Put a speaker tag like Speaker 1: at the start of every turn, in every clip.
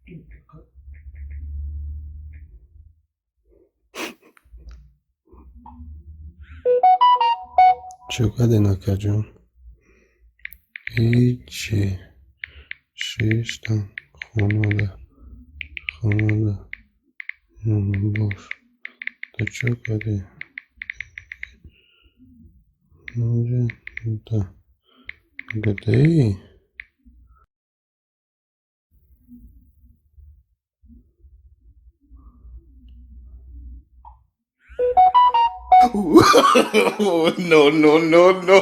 Speaker 1: Чӣ кардем, акаҷон? Ҳичи. Шиштам хонада. Хонада. Бош. Ту чӣ кардӣ? Да. Где?
Speaker 2: No, no, no, no.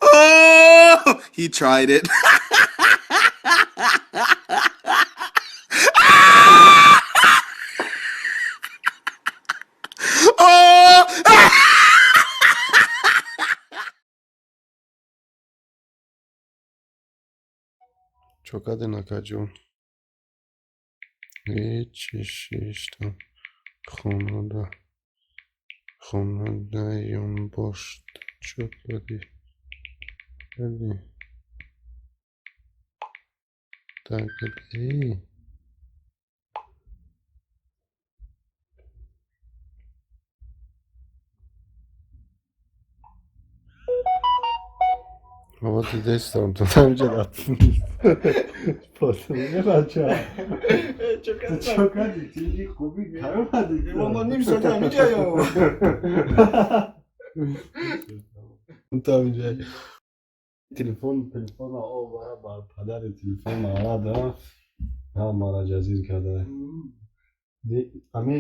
Speaker 2: Oh, he tried it. Oh!
Speaker 1: Чӣ кардем, акаҷон? Ҳичи. Шиштам хонада. Хонада ёнбош. Ту чӣ кардӣ? Кардӣ? Да где? Баба, дидестам, ту ҳамҷа фосила бача. Ту чӣ кардӣ? Ту хуби кай омадӣ?
Speaker 3: Мо ним соат ҳамиҷаё.
Speaker 1: Ту ҳамиҷаи. Телефон овара бар падари телефон арада ҳамара ҷазир карда. Ами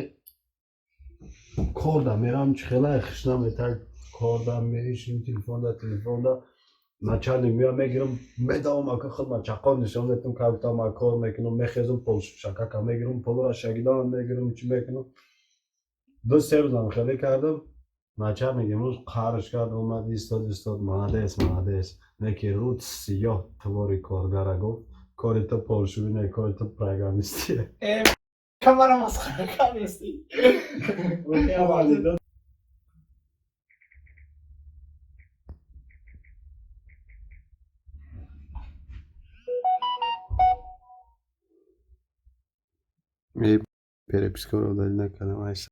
Speaker 1: корда мерам, чихела хишна метак, корда меишим, телефонда начальник меояд, мегирам, медавам, ака, худма чақон нишон метам, капитал ма кор мекунам, мехезам, полшакака мегирам, полура шагидана мегирам, чӣ мекунам. 2-3 рӯзам хеле кардам. Начальник имрӯз қарш кард, омад, истод, истод, молодец, молодец, неки рӯд сиёҳ твори коргара гуфт, кори ту полшӯӣ не, кори ту программистие.
Speaker 3: Камара масхара кардести.
Speaker 1: Перепискаро удалить накардам. Айса.